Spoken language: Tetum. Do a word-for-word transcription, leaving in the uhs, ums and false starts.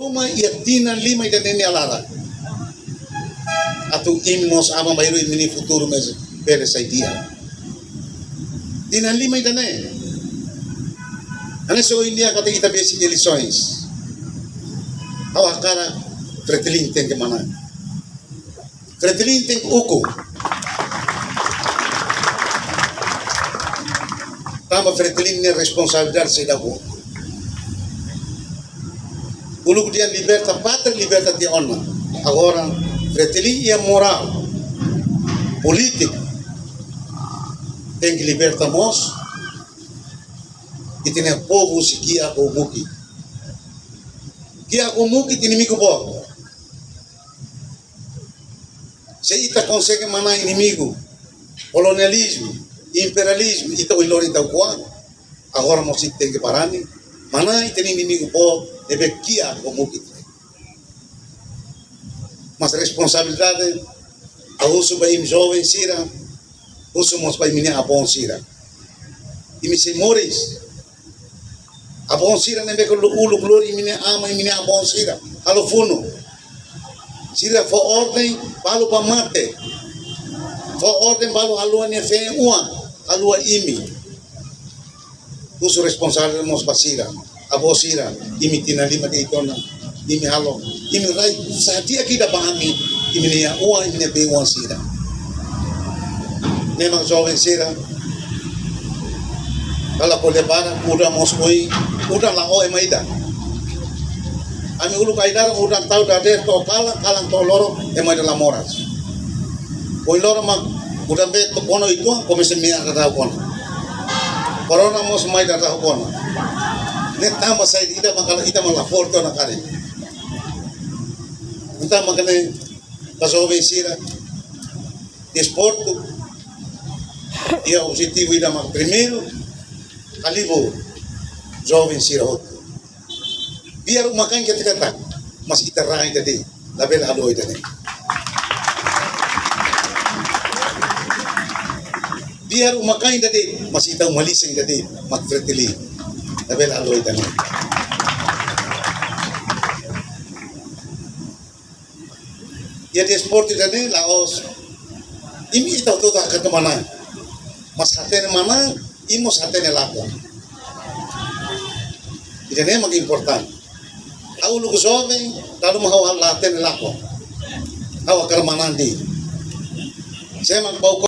Ruma iha tinan lima ida-ne'e nia laran. Atu imi mós aban-bainrua imi-nia futuru mós bele sai di'ak. Tinan lima ida-ne'e. Hanesan ohin nia katak ita besik eleisoens. Ha'u hakarak Fretilin tenke manán. Fretilin tenke ukun. Tanba Fretilin nia responsabilidade sei da'et. Uluk dehan liberta pátria, liberta tiha ona. Agora, Fretilin iha morál polítiku tenke liberta mós ita-nia povu husi kiak ho mukit. Kiak ho mukit inimigu boot. Se ita konsege manán inimigu, kolonializmu, imperializmu, ita ohin loron ita ukun. Agora mós ita tenke barani manán ita-nia inimigu boot, ne'ebé kiak ho mukit. Mas responsabilidade, ha'u husu ba imi joven sira, husu mós ba imi-nia avó sira. Imi sei moris. Avó sira ne'ebé ke uluk lori imi-nia aman, imi-nia avó sira halo funu. Sira fó orden balu ba mate. Fó orden balu haluha nia feen-oan, haluha imi. Husu responsabilidade mós ba sira. Avó sira, imi tinan lima de'it ona, imi halo, imi rai, sá di'ak ida ba ami, imi-nia oan, imi-nia bei-oan sira. Ne'e mak joven sira, kala ko'alia barak, udan mós oin, udan la'o ema ida. Ami uluk ai-laran udan tau dadeer to'o kalan, kalan to'o loron, ema ida la moras. Ohin loron mak udan bee to'o kona uitoan, komesa mean daudaun kona. Korona mós mai daudaun kona. Ne'e tanba saida, ita mak kala, ita mak la forte ona karik. Entaun mak ne'e, ba joven sira, desportu iha objetivu ida mak primeiru, halibur joven sira hotu. Biar uma-kain ketak-ketak, mas ita rai ida de'it, labele haluha ida de'it. Biar uma-kain ida de'it, mas ita uma-lisan ida de'it, mak Fretilin. Labele haluha ida de'it. Iha desportu ida-ne'e la'ós imi ita hotu-hotu hakat manán. Mas hatene manán, imi mós hatene lakon. Ida-ne'e mak importante. Ha'u uluk joven, lalu mak ha'u la hatene lakon. Ha'u hakarak manán de'it. Sé mak bau